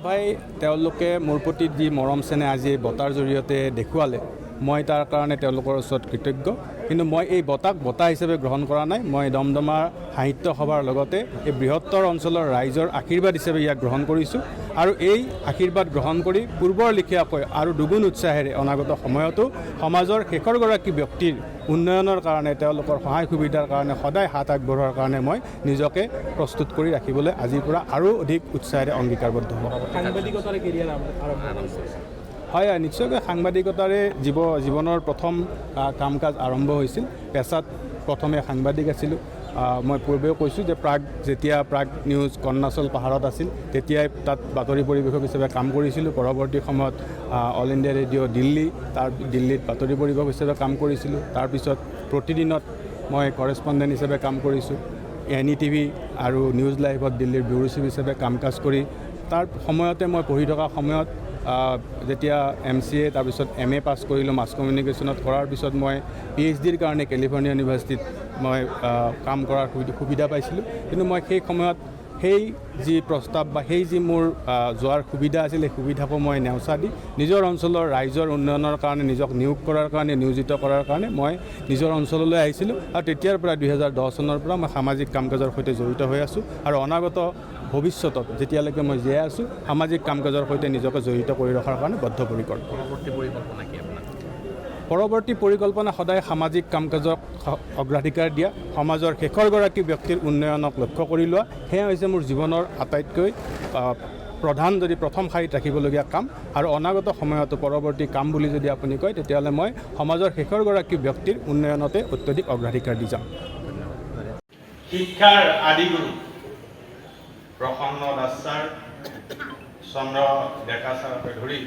সভাই তেওঁলোকে মোৰ প্ৰতি যি মৰম চেনেহ আজি এই বঁটাৰ জৰিয়তে দেখুৱালে, মই তাৰ কাৰণে তেওঁলোকৰ ওচৰত কৃতজ্ঞ। কিন্তু মই এই বঁটাক বঁটা হিচাপে গ্ৰহণ কৰা নাই। মই দমদমা সাহিত্য সভাৰ লগতে এই বৃহত্তৰ অঞ্চলৰ ৰাইজৰ আশীৰ্বাদ হিচাপে ইয়াক গ্ৰহণ কৰিছোঁ আৰু এই আশীৰ্বাদ গ্ৰহণ কৰি পূৰ্বৰ লেখীয়াকৈ আৰু দুগুণ উৎসাহেৰে অনাগত সময়তো সমাজৰ শেষৰগৰাকী ব্যক্তিৰ উন্নয়নৰ কাৰণে, তেওঁলোকৰ সহায় সুবিধাৰ কাৰণে সদায় হাত আগবঢ়োৱাৰ কাৰণে মই নিজকে প্ৰস্তুত কৰি ৰাখিবলৈ আজিৰ পৰা আৰু অধিক উৎসাহেৰে অংগীকাৰবদ্ধ হ'ম। সাংবাদিকতাৰে কেৰিয়াৰ আৰম্ভ কৰিছে? হয়, নিশ্চয়কৈ সাংবাদিকতাৰে জীৱনৰ প্ৰথম কাম কাজ আৰম্ভ হৈছিল। পেছাত প্ৰথমে সাংবাদিক আছিলোঁ। মই পূৰ্বেও কৈছোঁ যে যেতিয়া প্ৰাগ নিউজ কন্যাচল পাহাৰত আছিল, তেতিয়াই তাত বাতৰি পৰিৱেশক হিচাপে কাম কৰিছিলোঁ। পৰৱৰ্তী সময়ত অল ইণ্ডিয়া ৰেডিঅ' দিল্লী, তাৰ দিল্লীত বাতৰি পৰিৱেশক হিচাপে কাম কৰিছিলোঁ। তাৰপিছত প্ৰতিদিনত মই কৰেচপণ্ডেণ্ট হিচাপে কাম কৰিছোঁ। এন ই টিভি আৰু নিউজ লাইভত দিল্লীৰ ব্যুৰ' চিফ হিচাপে কাম কাজ কৰি তাৰ সময়তে মই পঢ়ি থকা সময়ত যেতিয়া এম চি এ, তাৰপিছত এম এ পাছ কৰিলোঁ মাছ কমিউনিকেশ্যনত। কৰাৰ পিছত মই পি এইচ ডিৰ কাৰণে কেলিফৰ্ণিয়া ইউনিভাৰ্চিটিত মই কাম কৰাৰ সুবিধা পাইছিলোঁ। কিন্তু মই সেই সময়ত সেই যি প্ৰস্তাৱ বা সেই যি মোৰ যোৱাৰ সুবিধা আছিল, সেই সুবিধাকো মই নেওচা দি নিজৰ অঞ্চলৰ ৰাইজৰ উন্নয়নৰ কাৰণে নিজক নিয়োগ কৰাৰ কাৰণে, নিয়োজিত কৰাৰ কাৰণে মই নিজৰ অঞ্চললৈ আহিছিলোঁ। আৰু তেতিয়াৰ পৰা 2010 চনৰ পৰা মই সামাজিক কাম কাজৰ সৈতে জড়িত হৈ আছোঁ আৰু অনাগত ভৱিষ্যতত যেতিয়ালৈকে মই জীয়াই আছোঁ, সামাজিক কাম কাজৰ সৈতে নিজকে জড়িত কৰি ৰখাৰ কাৰণে বদ্ধপৰিকৰ। পৰৱৰ্তী পৰিকল্পনা কি আপোনাৰ? পৰৱৰ্তী পৰিকল্পনা সদায় সামাজিক কাম কাজক অগ্ৰাধিকাৰ দিয়া, সমাজৰ শেষৰগৰাকী ব্যক্তিৰ উন্নয়নক লক্ষ্য কৰি লোৱা, সেয়া হৈছে মোৰ জীৱনৰ আটাইতকৈ প্ৰধান, যদি প্ৰথম শাৰীত ৰাখিবলগীয়া কাম। আৰু অনাগত সময়তো পৰৱৰ্তী কাম বুলি যদি আপুনি কয়, তেতিয়াহ'লে মই সমাজৰ শেষৰগৰাকী ব্যক্তিৰ উন্নয়নতে অত্যধিক অগ্ৰাধিকাৰ দি যাম। শিক্ষাৰ আদিগুৰু প্ৰসন্ন দাস ছাৰ, চন্দ্ৰ ডেকা ছাৰকে ধৰি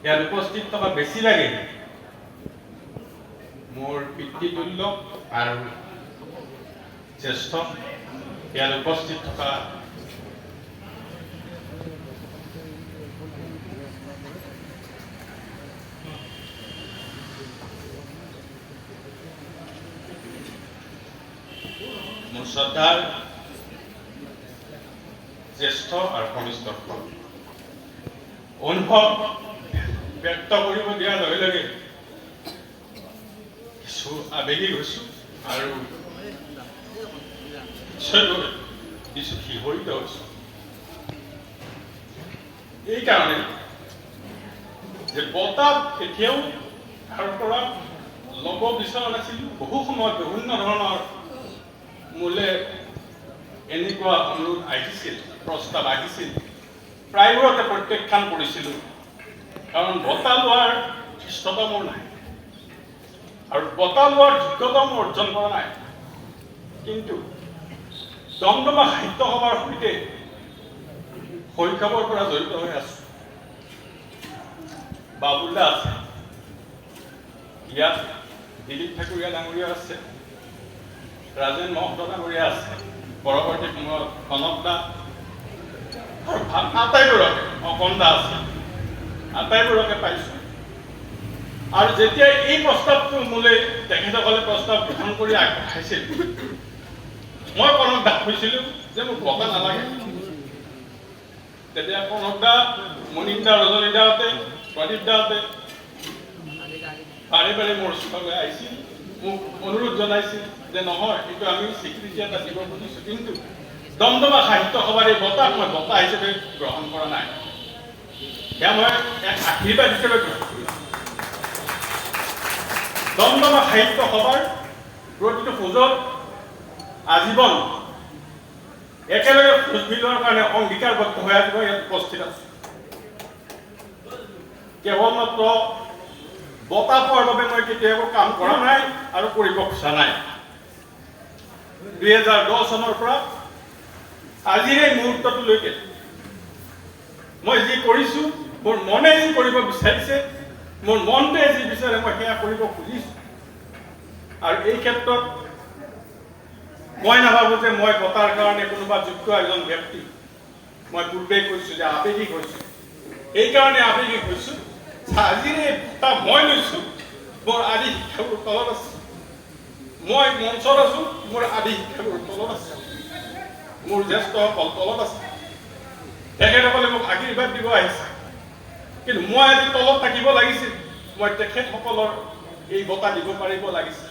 ইয়াত উপস্থিত থকা বেছিভাগেই মোৰ পিতৃতুল্য আৰু জ্যেষ্ঠ। ইয়াত উপস্থিত থকা মোৰ শ্ৰদ্ধাৰ জ্যেষ্ঠ আৰু কনিষ্ঠসকল, অনুভৱ ব্যক্ত কৰিব দিয়াৰ লগে লগে কিছু আৱেগিক হৈছোঁ আৰু নিশ্চয়কৈ কিছু শিহৰিত হৈছোঁ, এইকাৰণে যে বঁটা কেতিয়াও কাৰো পৰা ল'ব বিচৰা নাছিলোঁ। বহু সময়ত বিভিন্ন ধৰণৰ মোলৈ এনেকুৱা অনুৰোধ আহিছিল, প্ৰস্তাৱ আহিছিল, প্ৰায়বোৰতে প্ৰত্যাখ্যান কৰিছিলোঁ। কাৰণ বঁটা লোৱাৰ ধৃষ্টতা মোৰ নাই আৰু বঁটা লোৱাৰ যোগ্যতাও মই অৰ্জন কৰা নাই। কিন্তু দমদমা সাহিত্য সভাৰ সৈতে শৈশৱৰ পৰা জড়িত হৈ আছোঁ। বাবুলদা আছে ইয়াত, দিলীপ ঠাকুৰীয়া ডাঙৰীয়া আছে, ৰাজেন মহন্ত ডাঙৰীয়া আছে, পৰৱৰ্তী সময়ত কনক দা আৰু আটাইবোৰকে, অকণ দা আছে, আটাইবোৰকে পাইছোঁ। আৰু যেতিয়া এই প্ৰস্তাৱটো মোলৈ তেখেতসকলে প্ৰস্তাৱ গ্ৰহণ কৰি আগবঢ়াইছিল, মই কনক দাক কৈছিলোঁ যে মোক বঁটা নালাগে। তেতিয়া কনক দা, মুনীন দা, ৰজনী দাহঁতে, প্ৰদীপ দাহঁতে বাৰে বাৰে মোৰ ওচৰলৈ আহিছিল, মোক অনুৰোধ জনাইছিল যে নহয়, এইটো আমি স্বীকৃতি এটা দিব খুজিছোঁ। কিন্তু দমদমা সাহিত্য সভাৰ এই বঁটাক মই বঁটা হিচাপে গ্ৰহণ কৰা নাই, সেয়া মই এক আশীৰ্বাদ হিচাপে গ্ৰহণ কৰিছোঁ। দমদমা সাহিত্য সভাৰ প্ৰতিটো খোজত আজীৱন একেলগে খোজ মিলোৱাৰ কাৰণে অংগীকাৰবদ্ধ হৈ আজি মই ইয়াত উপস্থিত আছোঁ। কেৱল মাত্ৰ বঁটা পোৱাৰ বাবে মই কেতিয়াও কাম কৰা নাই আৰু কৰিব খোজা নাই। 2010 চনৰ পৰা আজিৰ এই মুহূৰ্তটোলৈকে মই যি কৰিছোঁ, মোৰ মনে যি কৰিব বিচাৰিছে, মোৰ মনটোৱে যি বিচাৰে, মই সেয়া কৰিব খুজিছোঁ। আৰু এই ক্ষেত্ৰত মই নাভাবোঁ যে মই বঁটাৰ কাৰণে কোনোবা যোগ্য এজন ব্যক্তি। মই পূৰ্বেই কৈছোঁ যে আৱেগিক হৈছোঁ, এইকাৰণে আৱেগিক হৈছোঁ আজিৰ এই বঁটা মই লৈছোঁ, মোৰ আদি শিক্ষাগুৰুৰ তলত আছে। মই মঞ্চত আছোঁ, মোৰ আদি শিক্ষাগুৰুৰ তলত আছে, মোৰ জ্যেষ্ঠসকল তলত আছে। তেখেতসকলে মোক আশীৰ্বাদ দিব আহিছে, কিন্তু মই আজি তলত থাকিব লাগিছিল, মই তেখেতসকলৰ এই বঁটা দিব পাৰিব লাগিছিল।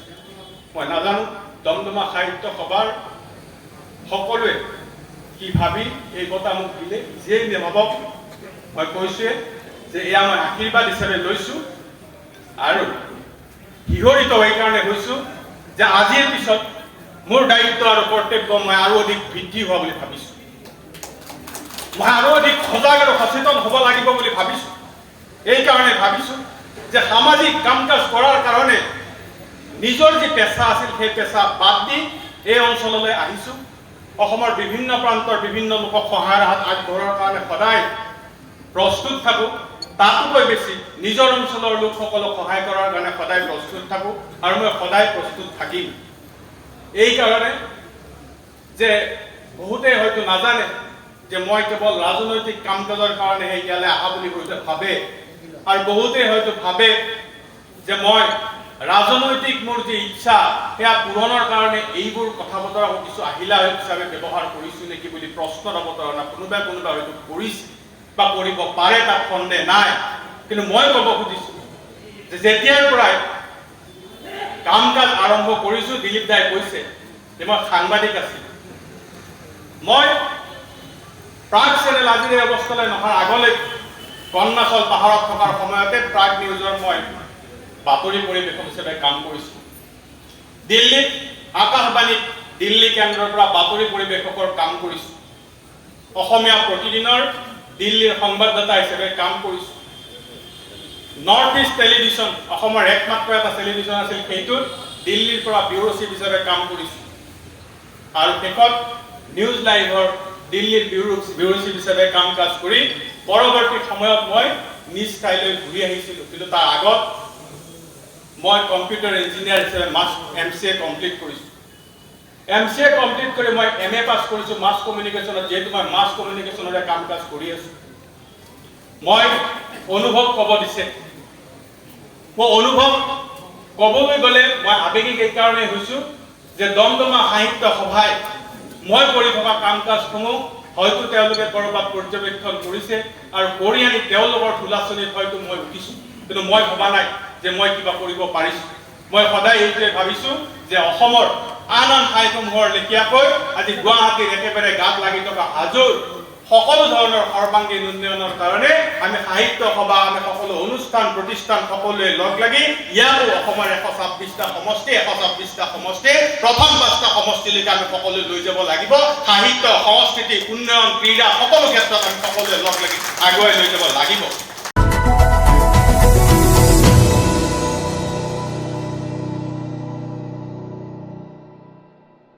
মই নাজানো দমদমা সাহিত্য সভাৰ সকলোৱে কি ভাবি এই বঁটা মোক দিলে। যিয়েই নাভাবক, মই কৈছোৱে যে এয়া মই আশীৰ্বাদ হিচাপে লৈছোঁ আৰু শিহৰিত এইকাৰণে হৈছোঁ যে আজিৰ পিছত মোৰ দায়িত্ব আৰু কৰ্তব্য মই আৰু অধিক বৃদ্ধি হোৱা বুলি ভাবিছোঁ। মই আৰু অধিক সজাগ আৰু সচেতন হ'ব লাগিব বুলি ভাবিছোঁ। এইকাৰণে ভাবিছোঁ যে সামাজিক কাম কাজ কৰাৰ কাৰণে নিজৰ যি পেচা আছিল, সেই পেচা বাদ দি এই অঞ্চললৈ আহিছোঁ। অসমৰ বিভিন্ন প্ৰান্তৰ বিভিন্ন লোকক সহায়ৰ হাত আগবঢ়োৱাৰ কাৰণে সদায় প্ৰস্তুত থাকোঁ। তাতোকৈ বেছি নিজৰ অঞ্চলৰ লোকসকলক সহায় কৰাৰ কাৰণে সদায় প্ৰস্তুত থাকোঁ আৰু মই সদায় প্ৰস্তুত থাকিম। এইকাৰণে যে বহুতে হয়তো নাজানে যে মই কেৱল ৰাজনৈতিক কাম কাজৰ কাৰণেহে ইয়ালৈ অহা বুলি হয়তো ভাবে আৰু বহুতে হয়তো ভাবে যে মই ৰাজনৈতিক মোৰ যি ইচ্ছা, সেয়া পূৰণৰ কাৰণে এইবোৰ কথা বতৰা কিছু আহিলা হিচাপে ব্যৱহাৰ কৰিছো নেকি বুলি প্ৰশ্নৰ অৱতাৰণা কোনোবাই কোনোবাই হয়তো কৰিছে বা কৰিব পাৰে, তাত সন্দেহ নাই। কিন্তু মই ক'ব খুজিছো যে যেতিয়াৰ পৰাই কাম কাজ আৰম্ভ কৰিছো, দিলীপ দাই কৈছে যে মই সাংবাদিক আছিলো। মই প্ৰাগ চেনেল আজিৰ এই অৱস্থালৈ নহাৰ আগলৈ কন্যাচল পাহাৰত থকাৰ সময়তে প্ৰাগ নিউজৰ মই বাতৰি পৰিৱেশক হিচাপে কাম কৰিছোঁ। দিল্লীত আকাশবাণীত দিল্লী কেন্দ্ৰৰ পৰা বাতৰি পৰিৱেশকৰ কাম কৰিছোঁ। অসমীয়া প্ৰতিদিনৰ দিল্লীৰ সংবাদদাতা হিচাপে কাম কৰিছোঁ। নৰ্থ ইষ্ট টেলিভিশ্যন, অসমৰ একমাত্ৰ এটা টেলিভিশ্যন আছিল, সেইটোত দিল্লীৰ পৰা ব্যুৰ' চিফ হিচাপে কাম কৰিছোঁ আৰু শেষত নিউজ লাইভৰ দিল্লীৰ ব্যুৰ' চিফ হিচাপে কাম কাজ কৰি পৰৱৰ্তী সময়ত মই নিজ ঠাইলৈ ঘূৰি আহিছিলোঁ। কিন্তু তাৰ আগত মই কম্পিউটাৰ ইঞ্জিনিয়াৰ হিচাপে এমচিএ কমপ্লিট কৰিছোঁ। এমচিএ কমপ্লিট কৰি মই এমএ পাছ কৰিছোঁ মাছ কমিউনিকেশ্যনত, যিহেতু মই মাছ কমিউনিকেশ্যনৰে কাম কাজ কৰি আছোঁ। মই অনুভৱ ক'ব দিছে, মই অনুভৱ ক'বলৈ গ'লে মই আৱেগিক এইকাৰণেই হৈছোঁ যে দমদমা সাহিত্য সভাই মই কৰি থকা কাম কাজসমূহ হয়তো তেওঁলোকে ক'ৰবাত পৰ্যবেক্ষণ কৰিছে আৰু কৰি আনি তেওঁলোকৰ তুলাচনীত হয়তো মই উঠিছোঁ। কিন্তু মই ভবা নাই যে মই কিবা কৰিব পাৰিছোঁ। মই সদায় এইটোৱে ভাবিছোঁ যে অসমৰ আন আন ঠাইসমূহৰ লেখীয়াকৈ আজি গুৱাহাটীৰ একেবাৰে গাত লাগি থকা হাজোৰ সকলো ধৰণৰ সৰ্বাংগীন উন্নয়নৰ কাৰণে আমি সাহিত্য সভা, আমি সকলো অনুষ্ঠান প্ৰতিষ্ঠান সকলোৱে লগ লাগি ইয়াতো অসমৰ 126টা সমষ্টি, 126টা সমষ্টি প্ৰথম পাঁচটা সমষ্টিলৈকে আমি সকলোৱে লৈ যাব লাগিব। সাহিত্য, সংস্কৃতি, উন্নয়ন, ক্ৰীড়া সকলো ক্ষেত্ৰত আমি সকলোৱে লগ লাগি আগুৱাই লৈ যাব লাগিব।